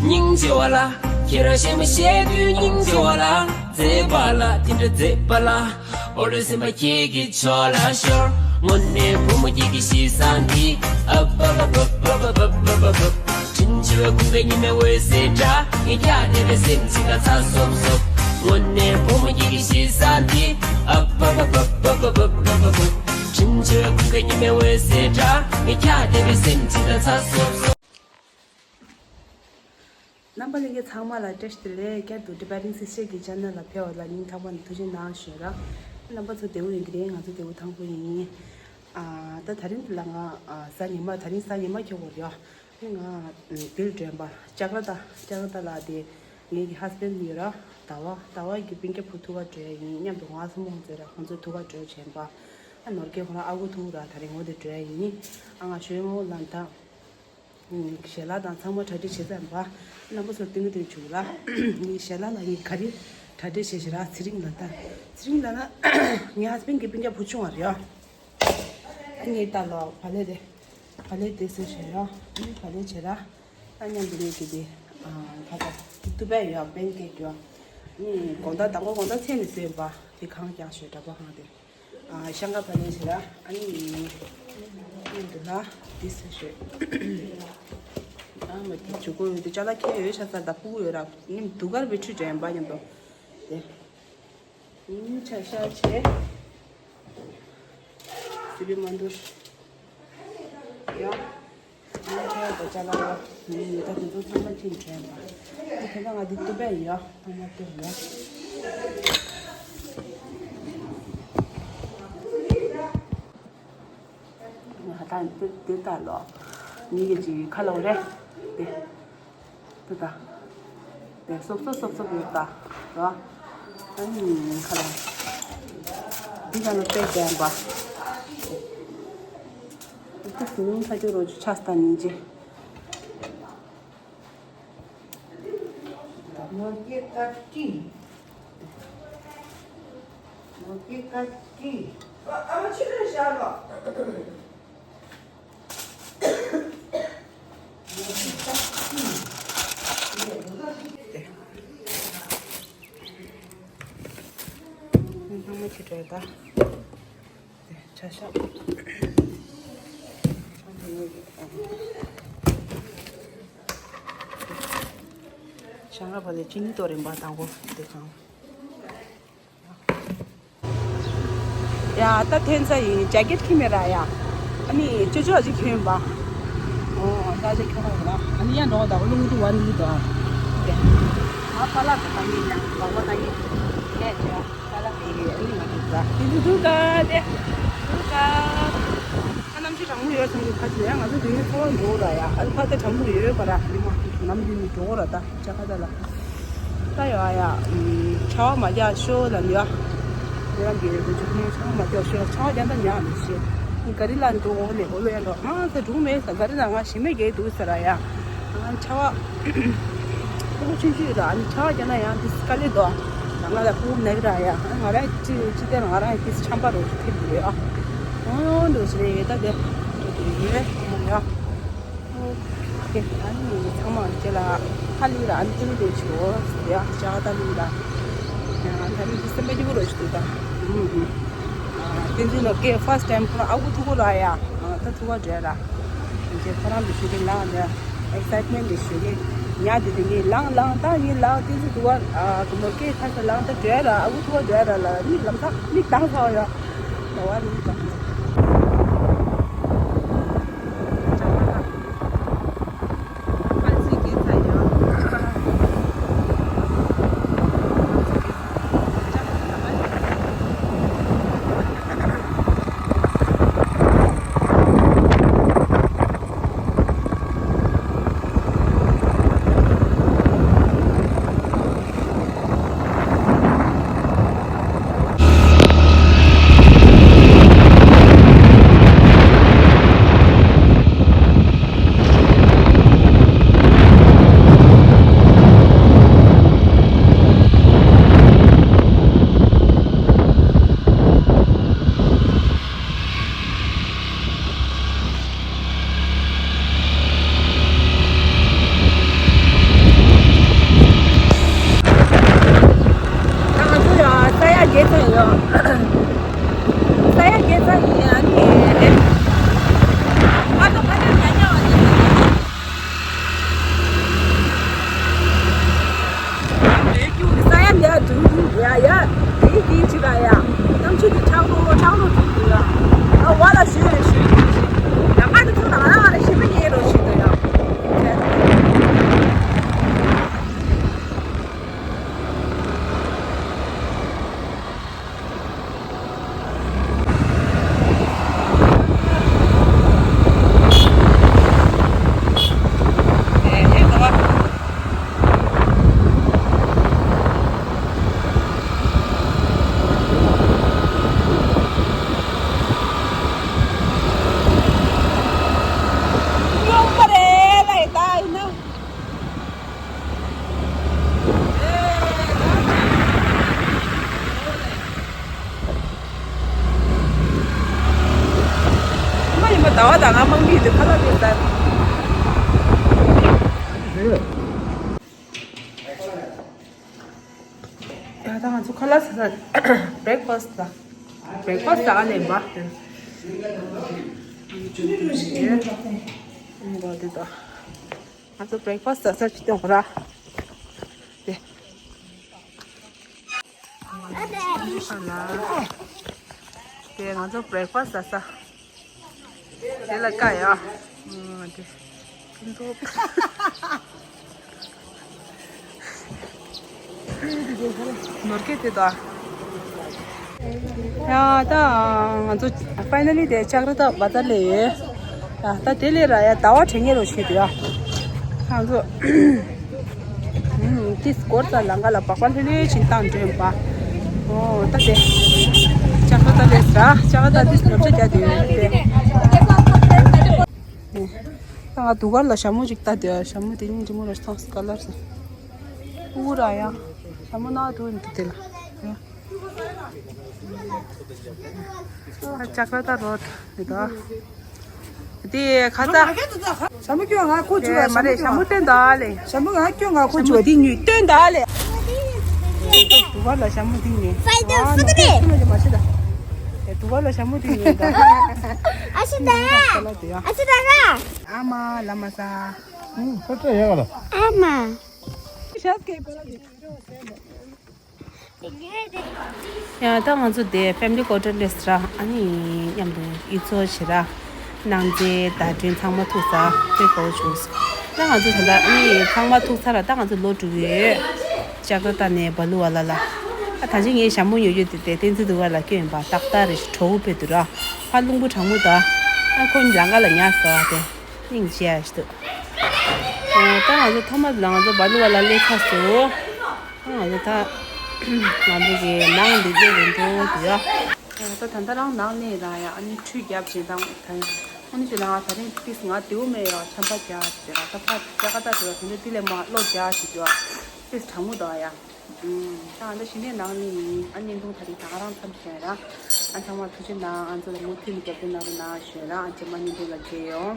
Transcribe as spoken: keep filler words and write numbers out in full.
སྙིང་རྗེ་བ་ལ། ཁྱེད་རང་གཞན་མ་བཤད་དུས་སྙིང་རྗེ་བ་ལ། མཛེས་པ་ལ་དེ་འདྲ་མཛེས་པ་ལ། འོ་ལོ་སེམས་པ་ཁྱེད་ཀྱི་ཕྱོགས་ལ་ཤོར། དངོས་གནས་བུ་མོ་ཁྱེད་ཀྱི་གཤིས་བཟང་འདི། ཨ་བ་བ་བ། དྲིན་ཆེ་བའི་ཁུངས་ཀྱི་ཉི་མའི་འོད་ཟེར་འདྲ། ངས་ཁྱེད་དེ་བས་སེམས་ཅི་དགའ་ཚ་སོབ་སོབ། དངོས་གནས་བུ་མོ་ཁྱེད་ཀྱི་གཤིས་བཟང་འདི། ཨ་བ་བ་བ། དྲིན་ཆེ་བའི་ཁུངས་ཀྱི་ཉི་མའི་འོད་ཟེར་འདྲ། ངས་ཁྱེད་དེ་བས་སེམས་ཅི་དགའ་ཚ་སོབ་སོབ། རྣམ་པ་ལྷན་རྒྱས་ཚང་མ་ལ་བཀྲ་ཤིས་བདེ་ལེགས། བསྐྱར་དུ་ཊི་བེ་ཊན་སི་ཤེ་གི་ཆེ་ནལ་ལ་ཕེབས་པ་ལ་སྙིང་ཐག་པ་ནས་ཐུགས་རྗེ་གནང་ཞུ་ར། རྣམ་པ་ཚོ་བདེ་པོ་ཡིན་གྱི་རེད། ང་ཚོ་བདེ་པོ་ཐང་པོ་ཡིན། ཨ། ད་དེ་རིང་འདི་ལ་ང་ཨ་གཟའ་ཉི་མ། དེ་རིང་གཟའ་ཉི་མ་འཁྱོག་པོ་རེད། ཨ་ནི་ང་འདིར་འགྲོ་ཡིན་པ། ལྕགས་ར་ཏ། ལྕགས་ར་ཏ་ལ་དེ་ངེད་ཀྱི་ཧ་སི་བྷེན་ཌི་ཡོད་ར། ཟླ་བ། ཟླ་བ་གི་སྤུན་ཀྱག་བུ་ཐུག་ག་འགྲོ་ཡ་ཡིན། མཉམ་དུ་ང་སྲུ་མོ་མཛོད་ར། ཁོང་ཚོ་ཐུག་ག་འགྲོ་བྱས་པ། ཨ་ནོར་རྒྱས་ཁོ་རང་ཨ་ཁུ་ཐུག་ར། དེ་རིང་འོ་དེ་འགྲོ་ཡ་ཡིན། ཨ་ང་ཞོལ་མོ་ལ་ད། ཞལ་ལག་དང་ཚང་མ་གྲ་སྒྲིག་བྱས་ཚར་བ། རྣམ་པ་ཚོར་སྟོན་གྱི་འདུག་བྱུང་ལ། ངའི་ཞལ་ལག་ལ་ངས་ག་རེ་གྲ་སྒྲིག་བྱས་ཤག་ར། ཚེ་རིང་ལ་ལྟ། ཚེ་རིང་ལ་ལ། ངའི་ཧ་སི་བྷེན་ཌི་གི་སྤུན་ཀྱག་བུ་ཆུང་བ་རེད། ཨ་ངས་ལྟ་ལོ། བག་ལེབ་དེ། བག་ལེབ་དེ་བཟོས་བྱས་ར། ཨ་ནི་བག་ལེབ་བྱས་ར། ཨ་མཉམ་དུ་ངས་ཀྱི་དེ། ཨ་ཁ་ཁ། ཏུ་པའི་ཡོད། པན་ཀེག་ཡོད། ཨ་ནི་དགོང་དག་དང་པོ་དགོང་དག་ཚེས་ནས་བཟོས་པ། དེ་གང་རྒྱག་ཤོད། གྲྭ་པ་གང་དེ། ཨ་ཤང་ཀ་བག་ལེབ་བྱས་ར། ཨ་ནི་ཡིན། ཡིན་འདུག་ལ། འདི་ཟེར་ཤོད། ཨ་མ་དེ་འཇུག་གོ་ཡོད་དེ། ཅ་ལག་ཁྱེར་ཡོད་ཤག་ས། ད་སྤུ་གུ་ཡོད་ར། ནི་དུ་གར་བི་ཁྲི་དྲན་པ་མཉམ་དུ། དེ་ཨ་ནི་ཆ་ཤ་བྱས། སི་པི་མ་འདུར། ཡ། ང་ཁྱེད་དང་ཅ་ལག་ལ་ངའི་ཉེ་ད་དེ་ཚོ་ཚང་མ་ཁྱེར་དྲན་པ། ཨ་དེ་ན་ང་འདི་ཏུ་པའི་ཡོད། ཨ་མ་ཏུ་ཡོད། ང་ད་འདི་འདི་ལྟ་ལོ། ཉིད་ཀྱི་ཅིག་ཁ་ལོ་རེད། འདི། འདི་ལྟ། འདི་སོབ་སོབ་སོབ་སོབ་ཡོད་ད། རོ། ཨ་ནི་ཁ་ལོ། འདི་ལ་ནི་དཔེ་ལྡན་པ། འདི་སུ་ཡོང་ས་ཅོ་རོ་ཅུ་ཆ་སྟ་ཉིན་ཅི། ནོར་གྱི་ཀ་ཏི། ནོར་གྱི་ཀ་ཏི། ཨ་མ་ཕྱི་ལ་བཞག་རོགས། ནོར་གྱི་ཀ་ཏི། ནང་མ་ཁྱི་བྲོས་ད། ཆ་ཤག་ཤང་ཀ་བག་ལེབ་གཅིག་གཉིས་གཏོར་རིམ་པ་དང་པོ་དེ་གང་། ཡ་ད་ཐེན་ས་ཡིན། ཇེ་ཀེཊ་ཁྱི་མེད་ར་ཡ། ཨ་ནི་ཅོ་ཅོ་ཅིག་ཁྱོད་པ། ཨོ་ད་ཅིག་ཁྱོད་པ་ར། ཨ་ནི་ཡ་འགྲོ་ད་འོ་ལུང་དུ་བ་ནི་དོ། ཨ་པ་ལ་ད་ནི་ཡ་བ་བ་ད་ནི་ཡ་ཅི་ར། ཏ་ལ་ཏི་རེད། ཨ་ནི་ང་འདུག་ག། འདི་འདུག་ག། དེ་འདུག་ག། ཨ་གནམ་གཤིས་གྲང་མོ་ཡོད་ཚང་གི་ཁ་ཆེ་ཡ། ང་ཚོ་དེ་ནས་ཚོར་འགྲོ་ར་ཡ། ཨ་ཕ་དེ་གྲང་མོ་ཡོད་པ་ར། ཨ་ནི་མ་ནམ་དེ་ནས་འགྲོ་ར། ད་ཅ་ཁ་ད་ལ་ད་ཡོད་ཨ་ཡ། ཆར་པ་མ་རྒྱག་ཤོག་ལ་ཡ། ཁོ་རང་གི་རེ་བ་ཆུ་ཁོང་ཆར་པ་མ་རྒྱག་ཤོག། ཆར་པ་རྒྱག་ད་ཉག་མི་ཤེས། ག་རི་ལ་འགྲོ་འོ་ལེ་འོ་ལེ་ཡ་འགྲོ། ང་ཚོ་འགྲོ་མེད་ས། ག་རི་ལ་ང་ཞི་མེད་གས་འདུག་ས་ར་ཡ། ང་ཆར་པ། ཕྲུ་གུ་ཆུང་ཆུང་ཡོད་ད། ཨ་ནི་ཆར་པ་རྒྱག་ན་ཡང་ཏིས་དཀའ་ལས་འདུག་ང་ལ་ཕྲུ་གུ་མེད་ར་ཡ། ང་རང་ཅི་ཅི་སྟེ་ང་རང་ཏིས་ཆམ་པ་རོ་ཐེབས་ཡོད་ཨ། འོ་འདུག་ཟེར་ཡོད་ད་དེ། ཡོད་ཡ། ཨོ་ཁེ། ཨ་ནི་ཚང་མ་ཁྱེད་ལ་ཧ་ལི་ར། ཨ་ནི་ཏི་ལི་ལས་ཆོ་ཡ་ཅག་ད་ལི་ར། ད་ནི་སེམས་པ་སྐྱིད་པོ་རོ་ཞིག་འདུག་ད། ཨ་ཏི་ལི་ནོ་ཀེ་ཕར་སི་ཊའིམ་ཁོ་རང་ཨ་ཁུ་ཐུག་གོ་ར་ཡ། ད་ཐུག་པ་འདྲ་ར། ཁྱེད་ཁོ་རང་གི་ཞུ་གི་ལ་འདྲ། ཨེག་སའིཊ་མེན་ཊི་དེ་ཞུ་གི། ཉ་དེ་དེ་ངས་ལངས་ལངས་ད་ངས་ལངས་ཏེ་ཚུ་དུ་བ། ཨ་གི་མོ་སྐད་ཁ་ས་ལངས་ད་འདྲ་ར། ཨ་བུ་ཐུ་བ་འདྲ་ར་ལ་མིག་ལམ་ཐག་མིག་དང་ཚ་བ་ཡ། ད་བ་མིག་དང་ཚ། ས་ཡ་བརྒྱད་ཙམ་ཡིན། ཨ་ནི་ཨ་ཏོ་ཕ་ཏ་ཉ་ཉ་བ་ནི། ས་ཡ་འདི་ཡ་དུང་དུང་ཡ་ཡ། དེའི་དེའི་ཕྱི་ལ་ཡ། གཏམ་ཆུ་དེ་ཁྲག་ལོ་ཁྲག་ལོ་དུང་དུང་ཡ། ཨ་བ་ལ་ཞུ་རེ་ཞུ་རེ་ཞུ། ཡ་ཨ་ཏོ་ཐོག་ལ་ང་རང་ང་རེ་ཞེ་པོ་ཉེ་རོ་ཞུ་དོ་ཡ། ང་ཡིན་པ་ཟླ་བ་དང་ང་དམག་མི་དེ་ཁ་ལག་དེ་ཟ། ཡ་ད་ང་ཚོ་ཁ་ལག་ཟ་ས། བྷི་རེག་ཕ་སི་ད། བྷི་རེག་ཕ་སི་ད་ཨ་ལེ་བ། ཨུམ་གོ་དེ་ད། ང་ཚོ་བྷི་རེག་ཕ་སི་ཟ་ས་ཅི་ཏོང་ར། དེ། དེ་ང་ཚོ་བྷི་རེག་ཕ་སི་ཟ་ས། དེ་ལ་ཀ་ཡ། ཨུམ་དེ། ཕུན་ཚོགས། ནོར་སྐད་དེ་དང་། ཡ་ད་ང་ཚོ་ཕའི་ནལ་ལི་དེ་ཅག་ར་ཏ་བ་ཏ་ལེ་ཡོད། ཡ་ད་དེ་ལས་ར་ཡ་ཟླ་བ་དྲན་ངེས་རོ་ཞུས་དུ་ཡ། ང་ཚོ་ཏིས་སྐོར་ཙ་ལང་ག་ལ་སྦག་སྦག་ལྷོད་ལྷོད་ཕྱིན་བཏང་འགྲོ་ཡིན་པ། ཨོ་ད་དེ་ཅག་ར་ཏ་ལེ་ས་ར་ཅག་ར་ཏ་ཏིས་ནོར་ཅ་རྒྱ་དེ་ཡོད་དེ། ད་ང་དུ་གར་ལ་ཞྭ་མོ་ཅིག་ལྟ་དེ་ཞྭ་མོ་དེ་སྙིང་རྗེ་མོ་རེད་ཐོང་སི་ཀ་ལར་སི། ཨུ་ར་ཡ། ཞྭ་མོ་ན་དུ་འདི་དེ་ལ། ཡ། ཅག་ར་ཏ་རོ་ཏ་རེད་ད། དེ་ཁ་ས། ཞྭ་མོ་སྐྱོ་ང་ཁོ་ཅུ་བ་མ་རེད། ཞྭ་མོ་སྟོན་ད་ལེ། ཞྭ་མོ་ང་སྐྱོ་ང་ཁོ་ཅུ་བ་དེ་ཉུས་སྟོན་ད་ལེ། དུ་གར་ལ་ཞྭ་མོ་དེ་ཉུས། ཨ་ནི་ཁོ་ཅུ་མ་ཤི་ད། དུ་གར་ལ་ཞྭ་མོ་དེ་ཉུས་ད། ཨ་ཤི་ད། ཨ་ཤི་ད་ར། ཨ་མ་ལ་མ་ས། ཨུ་ཁོ་ཅུ་ཡ་ག་ལ། ཨ་མ། ཤ་སྐད་པ་ལ་དེ། ཡ་ད་ང་ཚོ་དེ་ཕེ་མི་ལི་ཀོ་ཊར་ལས་ར། ཨ་ནི་མཉམ་དུ་ཡིག་ཚོགས་བྱེད་ར། གནང་རྗེས་བརྡ་སྐྲུན་ཚང་མ་ཐུག་ས་དཔེ་གོ་བྱུང་། ད་ང་ཚོ་ད་ལྟ་ཨ་ནི་ཚང་མ་ཐུག་ཚར་ར། ད་ང་ཚོ་ལོག་འགྲོ་གི་ཡོད། ཅག་ར་ཏ་ནས་བ་ལུ་བ་ལ་ལ། ཨ་ད་ཅི་ངའི་ཞྭ་མོ་ཉོ་རྒྱུ་དེ་དེ་བསྟན་འཛིན་དུ་བ་ལ་སྐྱོན་ཡིན་པ་ཏག་ཏག་རེད། གྲོགས་པོ་དཔེ་འདུག་ར། ཕ་རླུང་བུ་གྲང་མོ་ད། ཨ་ཁོ་ལང་ཀ་ལ་ཉལ་ས་དེ་སྙིང་རྗེ་ཡ་ཞིག་འདུག་ཨོ་ད་ང་ཚོ་ཐོ་མ་ལ་ང་ཚོ་བ་ལུ་བ་ལ་སླེབས་ཚར་སོང་། ཨ་ང་ཚོ་ད་ང་ཚོ་གི་ནང་འདི་འདྲ་རེད་འགྲོ་འདུག་ཡ། ད་ད་ལྟ་རང་ནང་གནས་རང་ཡ། ཨ་ནི་ཁྲུས་རྒྱབ་བྱེད་དང་ད་ཨ་ནི་ཁྱོད་ལ་ང་ད་རིང་ཏིས་ང་དེའུ་མེད་ཡ། ཆམ་པ་རྒྱག་ཟེར་ར། ད་ཕ་ཅ་ག་ད་འགྲོ་བ་དེ་འདྲ་དེ་ལས་མ་བློ་རྒྱག་ཞིག་འདུག་ཏིས་གྲང་མོ་འདུག་ཡ། ད་ང་ད་ཞི་གནས་ནང་གནས་ཡིན། ཨ་བརྙན་ཐུང་ད་རིང་ད་ག་རང་མཚམས་བཞག་ར། ཨ་ཚང་མ་ཐུགས་རྗེ་གནང་། ང་ཚོ་ལ་མུ་མཐུད་ནས་རྒྱབ་སྐྱོར་གནང་རོགས་གནང་ཞུ་ར། ཨ་རྗེས་མ་བརྙན་ཐུང་ལ་མཇལ་ཡོང་།